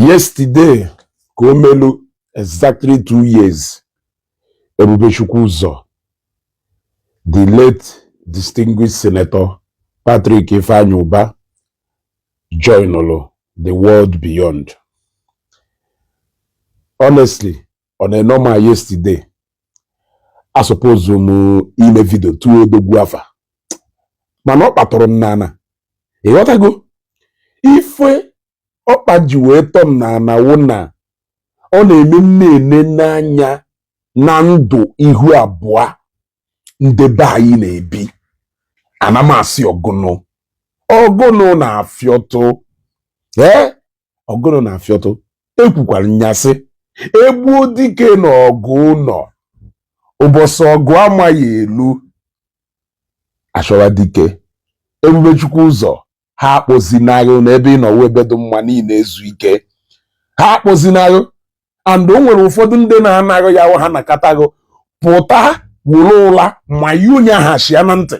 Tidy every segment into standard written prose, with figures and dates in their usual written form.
Yesterday ka o melu exactly 2 years Ebubechukwu Ụzọ, the late distinguished Senator Patrick Ifeanyi Uba, joinụlụ the world beyond. Honestly, on a normal yesterday, I suppose m ime video tụọ odogwu afa, mana ọ kpatụrụ m n'ana. Ịghọtago ife ọkpa ji wee tọ m n'ana wụ na ọ na-eme m na-ene n'anya na ndụ ihu abụọ ndị be anyị na-ebi. Ana m asị ọgụnụ ọgụnụ na-afịọtụ, ee, ọgụnụ na-afịọtụ. Ekwukwara nyasị egbuo dike na ọgụ ụnọ ụbọchị ọgụ amaghị elu achọwa dike. Ebubechukwu Ụzọ, ha akpọzinahụ n'ebe ị nọ ebe dị mma niile ezu ike. Ha akpọzinahụ. And o nwere ụfọdụ ndị na-anaghị ya ha nakọtaghị pụta wụrụ ụla ma yi onye ahụ ashịa na ntị,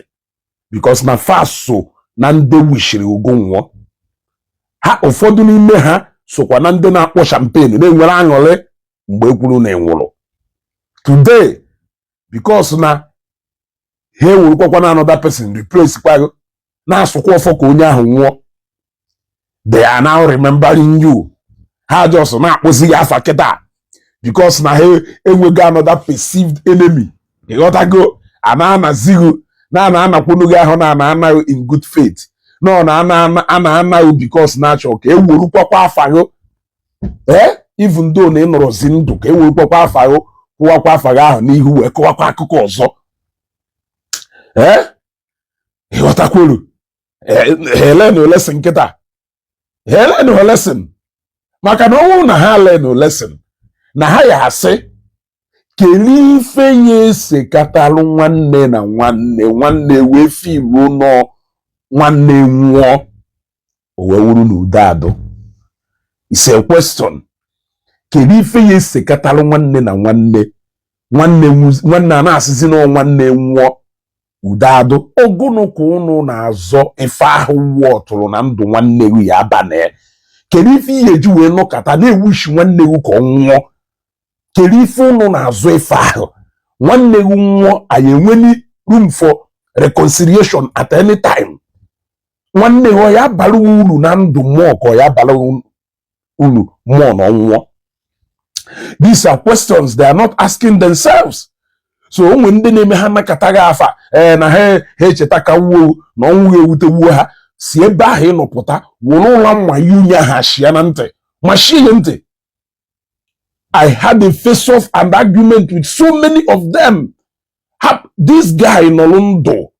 because na fa so na ndị wishiri ugo nwụọ ha. Ụfọdụ n'ime ha sokwa na ndị na-akpọ champagne na-enwere aṅụrị mgbe e kwuru na ịnwụrụ today, because na ha ewerekwakwa na another person replace kwago na-asụkwa ọfọ ka onye ahụ nwụọ. They are now remembering you. Ha just na-akpụzi gị afa kịta because na ha enwego another perceived enemy. Ịghọtago? A na-anazighị na ana anakwunu gị ahụ na ana anaghị in good faith nọ na ana ana anaghị because na-achọ ka e werukwakwa afa gị, ee, even though na ị nọrọzi ndụ, ka e werukwakwa afa gị, kwụwakwa afa gị ahụ n'ihu wee kọwakwa akụkọ ọzọ. Ee, ịghọtakwuru? Helen lesson kịta, Helen lesson, maka na ọnwụ na ha learn lesson na ha ya asị kedu ife ya esekatalụ nwanne na nwanne nwanne wee firuo nọ nwanne nwụọ o wee wuru na udo adụ. It's a question. Kedu ife ya esekatalụ nwanne na nwanne nwanne nwanne a na-asịzi na nwanne nwụọ udo adụ? Ogụnụ ka ụnụ na-azọ ife ahụ wụọ na ndụ nwanne gị ya abanị? Kedu ife ihe eji wee nọkọta na-ewushi nwanne gị ka ọ nwụọ? Kedu ife ụnụ na-azụ ife ahụ nwanne gị nwụọ? Anyị enweni room for reconciliation at any time. Nwanne gị ọ ya bara uru na ndụ mmụọ ka ọ ya bara uru mmụọ na ọnwụọ? These are questions they are not asking themselves. So onwe ndị na-eme ha nakọta gị afa, ee, na ha echeta ka wuo na ọnwụ ga-ewutewuo ha si ebe ahụ ịnọpụta wụrụ ụla mma ya unye ha shia na ntị ma shie ya ntị. I had a face off and argument with so many of them. Ha, this guy nọrọ ndụ,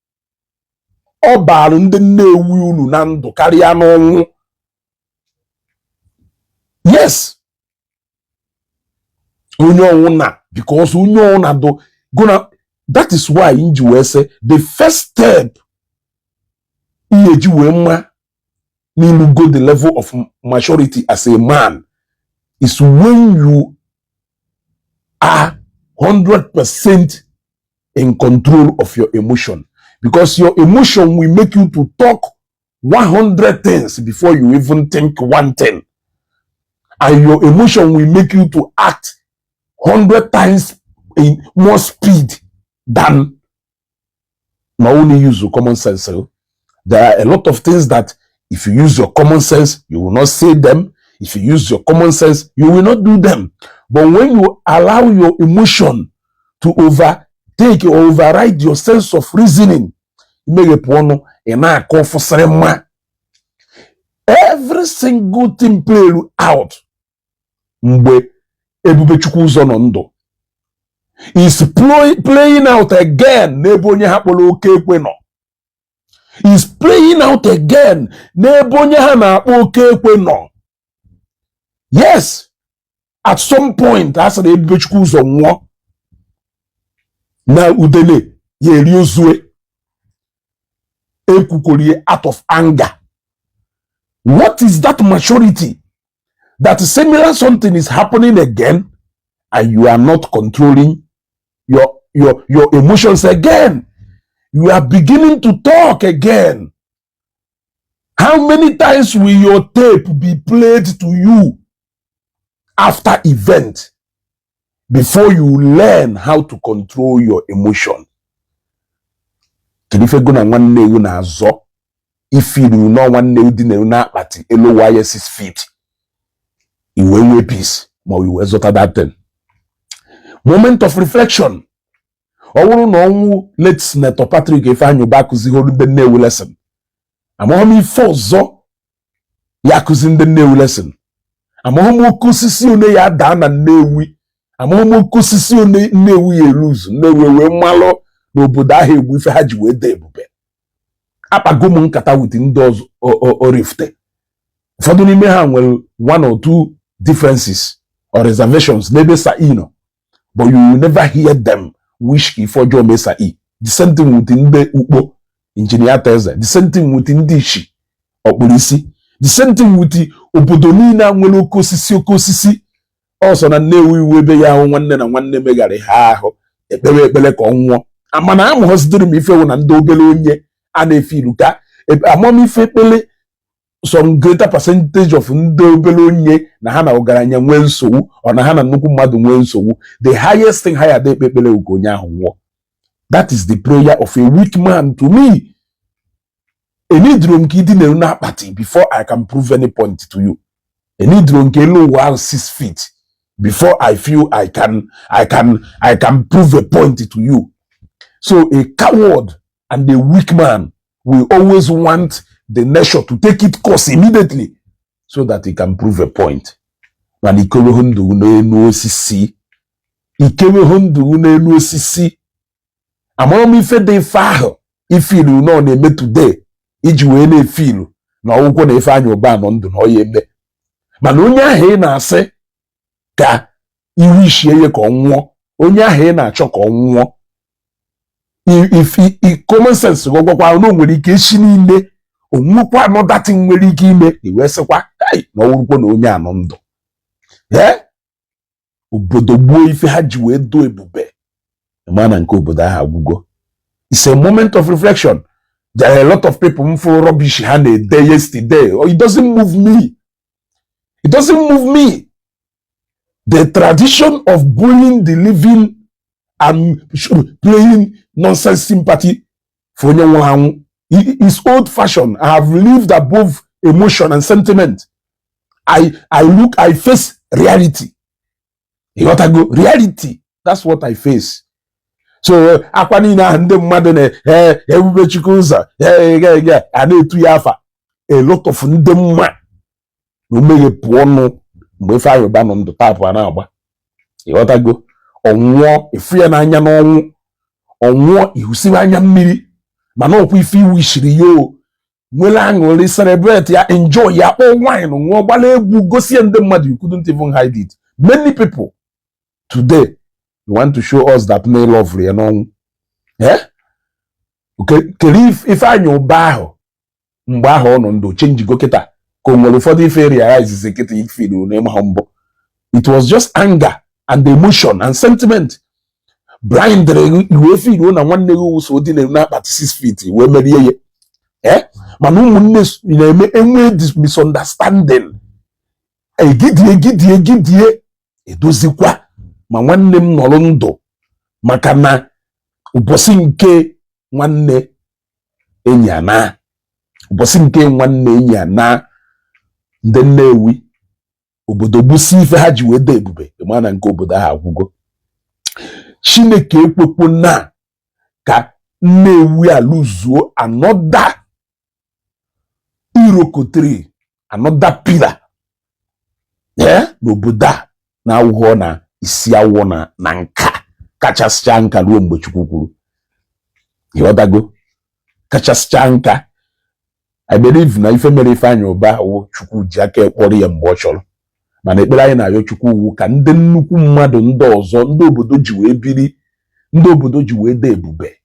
ọ baara ndị Nnewi uru na ndụ karịa n'ọnwụ. Yes, onye ọnwụ na because onye ọnwụ na do gonna. That is why m ji wee sị the first step ihe ji wee mma n'ilu go the level of maturity as a man is when you are 100% in control of your emotion, because your emotion will make you to talk 100 things before you even think one thing, and your emotion will make you to act 100 times in more speed than ma only use your common sense. There are a lot of things that if you use your common sense, you will not say them. If you use your common sense, you will not do them. But when you allow your emotion to overtake or override your sense of reasoning, imeghepụ ọnụ ị na-akọ fụsịrị mma. Every single thing play out mgbe Ebubechukwu Ụzọ nọ ndụ is playing out again n'ebe onye ha kpọrọ oke ekwe nọ, is playing out again n'ebe onye ha na-akpọ oke ekwe nọ. Yes, at some point a sịrị Ebubechukwu Ụzọ nwụọ na udele ya eri ozue ekwukorie out of anger. What is that maturity that similar something is happening again and you are not controlling your emotions again? You are beginning to talk again. How many times will your tape be played to you? After event before you learn how to control your emotion. Kedu ife go na nwanne ewu na-azọ ifiru nọ nwanne ewu dị na na-akpati elu waya 6 feet, iwe nwee peace ma ọ iwe zọta that thing? Moment of reflection. Ọ bụrụ na ọnwụ late Senator Patrick Ifeanyi Ubah akụzighoro ndị Nnewi lesson, amaghị m ife ọzọ ya akụzi ndị Nnewi lesson. Amaghị m oke osisi one ya daa na Nnewi. Amaghị m oke osisi one Nnewi ya eluzu, Nnewi wee mmalụ n'obodo ahụ egbu ife ha ji wee dee ebube. Akpago m nkata with ndị ọzọ Oraifite. Ụfọdụ n'ime ha nwere one or two differences or reservations n'ebe Sai nọ, but you will never hear them wish ka ife ọjọọ mee Sai. The same thing with ndị Ukpo, Injinia Teze. The same thing with ndị Ishi ọkpụrụ isi. The same thing with obodo niile a nwere oke osisi. Oke osisi ọsọ na Nnewi iwu ebe ya ahụ nwanne na nwanne meghara ha ahụ, ekpere ekpere ka ọ nwụọ. Mana amụghọzidoro m ife wụ na ndị obere onye a na-efe ilu ka amamife ekpere. Some greater percentage of ndị obere onye na ha na ọgaranya nwee nsogbu, ọ na ha na nnukwu mmadụ nwee nsogbu, the highest thing ha ya ada ekpe ekpere bụ ka onye ahụ nwụọ. That is the prayer of a weak man to me. Enidiro m ka idina na akpati before I can prove any point to you. Enidiro nke elu ụwa ahụ 6 feet before I feel I can prove a point to you. So a coward and a weak man will always want the nature to take it course immediately so that he can prove a point. Mana ikeweghị ndụ n'elu osisi, ikeweghị ndụ n'elu osisi. Amara m ife dị ife ahụ ifilu nọ na-eme today iji wee na-efilu na ọgwụkwọ na Ifeanyị Ụba nọ ndụ na ọ ya eme. Mana onye ahụ ị na-asị ka iwu ishie ya ka ọ nwụọ, onye ahụ ị na-achọ ka ọ nwụọ, if common sense gwagwakwa na o nwere ike echi niile onwekwa another thing nwere ike ime, i wee sịkwa, "Hey, na ọwụrụkwa na onye anọ ndụ." Ee, obodo gbuo ife ha ji wee doo ebube, ma na nke obodo ahụ agwụgo. It's a moment of reflection. There are a lot of people m fụrụ rubbish ha na-ede yesterday. Oh, it doesn't move me, it doesn't move me. The tradition of bullying the living and playing nonsense sympathy for onye nwụrụ anwụ is old fashion. I have lived above emotion and sentiment. I look, I face reality. Ịghọtago? Reality, that's what I face. So akwa niile ahụ ndị mmadụ na ee ebube Chukwu ụzọ ee a na-etu ya afa, a lot of ndị mma na o meghepụ ọnụ mgbe Ifeanyị Ụba nọ ndụ tapụ a na-agba. Ịghọtago? Ọnwụọ, efu ya n'anya n'ọnwụ. Ọnwụọ, ihusiwe anya mmiri. Mana ọkwa ife iwu ishiri ya, o nwere aṅụrị, celebrate ya, enjoy ya, kpọọ wine, ṅụọ, gbara egwu, gosi ya ndị mmadụ. You couldn't even hide it. Many people today, you want to show us that na love ya n'ọnwụ. Eh, kedu Ifeanyị Ụba ahụ mgbe ahụ ọ nọ ndụ chenjigo kịta ka o nwere ụfọdụ ife realize kịta ifiru na ịmahụ mbụ? It was just anger and emotion and sentiment blindere iwe firuo na nwanne gị wụso dị na akpati 6 feet wee merie ya. Eh, mana ụmụnne na-eme enwe misunderstanding, egidie egidie egidie edozikwa. Ma nwanne m nọrọ ndụ, maka na ụbọchị nke nwanne enyi ana, ụbọchị nke nwanne enyi ana. Ndị Nnewi, obodo gbusi ife ha ji wee dee ebube, ma na nke obodo ahụ agwụgo. Chineke ekwekwo na ka Nnewi alụzuo another iroko tree, another pillar, ee, n'obodo a na-awụghọ na isi awọ na nka kachasịcha nka ruo mgbe Chukwu kwuru. Ịghọtago? Kachasịcha nka. I believe na ife mere Ifeanyị Ụba wụ Chukwu ji aka ekpọrọ ya mgbe ọ chọrọ. Mana ekpere anyị na-arịọ Chukwu wu ka ndị nnukwu mmadụ ndị ọzọ, ndị obodo ji wee biri, ndị obodo ji wee dee ebube,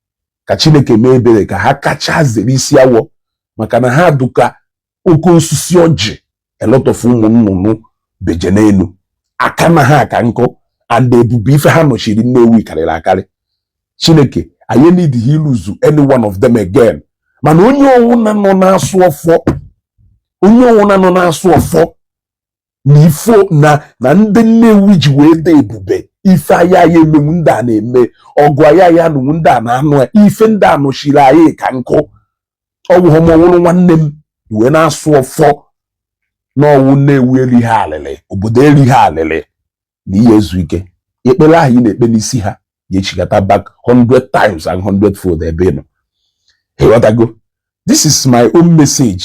ka Chineke mee ebere ka ha kacha zere isi awọ, maka na ha dụka oke osisi ọjị. A lot of ụmụ nnụnụ beje n'elu aka na ha aka nkụ, and ebube ife ha nọchiri Nnewi karịrị akarị. Chineke, anyị need iluzu any one of them again. Mana onye ọwụna nọ na-asụ ọfọ, onye ọwụna nọ na-asụ ọfọ Na ifo na ndị Nnewi ji wee dị ebube, ife aya ya emenwu ndị a na-eme, ọgụ aya ya anụnwu ndị a na-anụ ya, ife ndị a nọchiri anyị ka nkụ. Ọwụghọ m ọwụrụ nwanne m wee na-asụ ọfọ n'ọwụ Nnewi erighị alịlị, obodo erighị alịlị na ihe ezu ike. Ekpere ahụ ị na-ekpe n'isi ha ya echigata back 100 times and 100 fold ebe ị nọ. Ịghọtago? This is my own message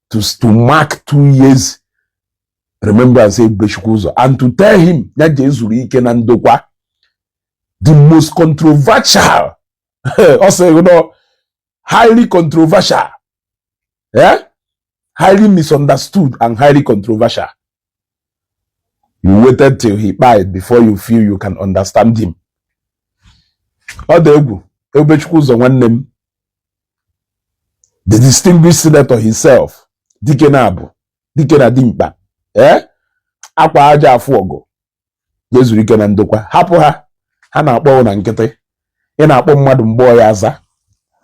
to mark 2 years remembrance Ebubechukwu Ụzọ and to tell him ya jee zuru ike na ndokwa. The most controversial, ọ sị no, highly controversial, yeah? Highly misunderstood and highly controversial. You waited till he died before you feel you can understand him. Ọ dị egwu. Ebubechukwu Ụzọ nwanne m, the distinguished senator himself, dike na abụ dike na dimkpa, ee, akwa aja afụ ọgụ, jezuru ike na ndokwa. Hapụ ha, ha na-akpọ na nkịtị. Ị na-akpọ mmadụ mgbe ọ ya aza,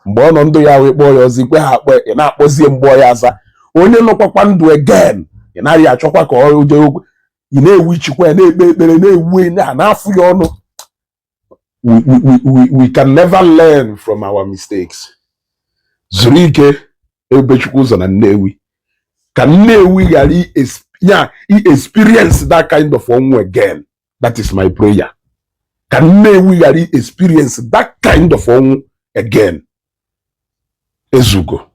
mgbe ọ nọ ndụ ya wee kpọọ ya ọzọ ikwe ha akpọ. Ị na-akpọzie mgbe ọ ya aza. Onye nọkwakwa ndụ again, ị naghị achọkwa ka ọ jee okwu. Ị na-ewu ichikwa ya, na-ekpe ekpere, na-ewu na na-afụ ya ọnụ. We can never learn from our mistakes. Zuru ike, Ebubechukwu Ụzọ na Nnewi, ka Nnewi ghara ya experience that kind of ọnwụ again. That is my prayer, ka Nnewi ghara experience that kind of ọnwụ again. Ezugo.